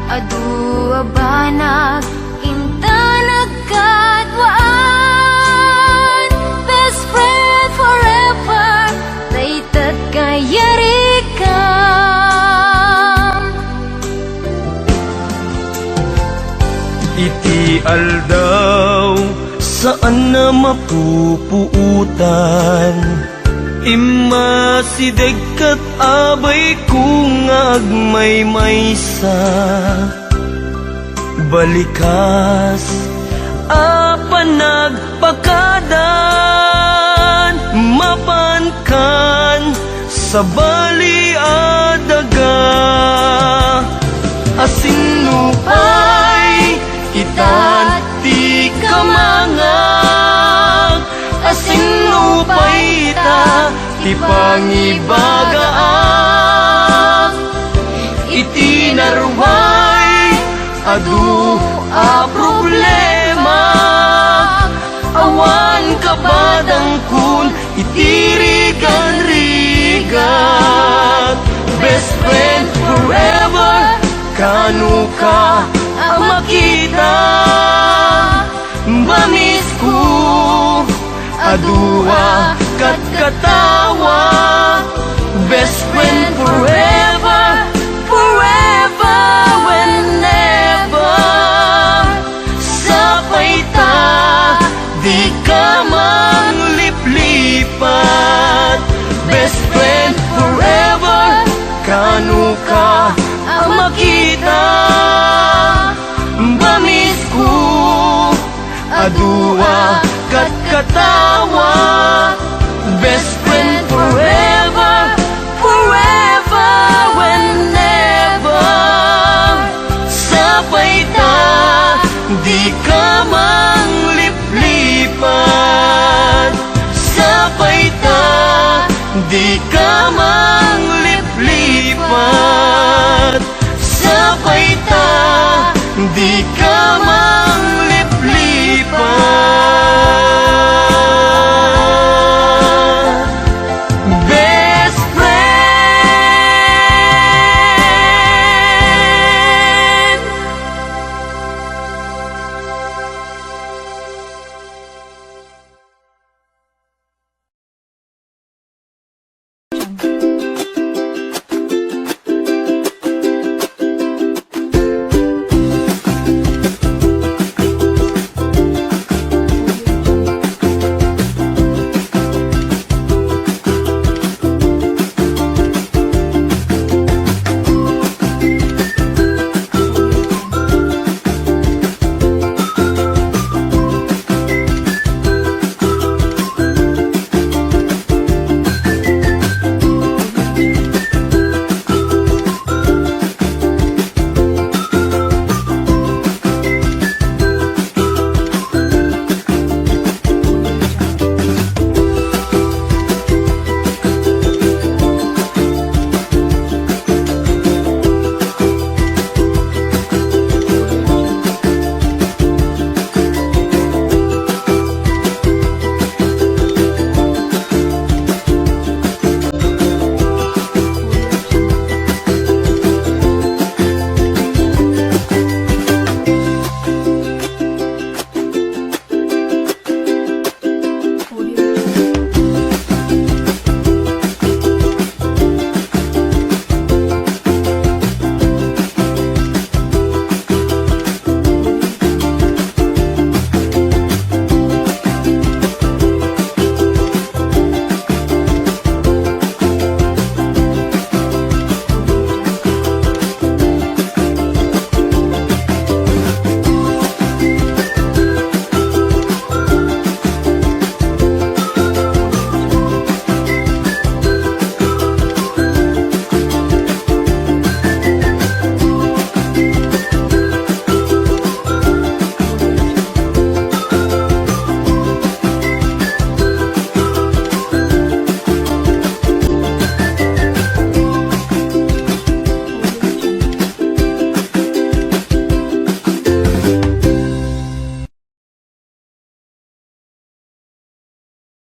Adu a banag inta nagkaduaan. Best friend forever, dayta ti kayarigam. Iti aldaw, saan a mapupuotan. Immasideg ket abayko nga agmaymaysa. Balikas a panagpakadan, mapankan sabali a daga. Asinno pay ita ti kamangag? Asinno pay ita ti pangibagaak? Iti narway, adu a problema. Awan kabadangkon iti rigan-rigat. Best friend forever, kano ka a makita? Bamisko, adu a katkatawa. Best friend forever, forever, whenever. Sapay ta, di ka mangliplipat. Best friend forever, kano ka a makita? Bamisko, adu a katkatawa. Best friend forever, forever, whenever. Sapay ta, di ka mangliplipat. Sapay ta, di ka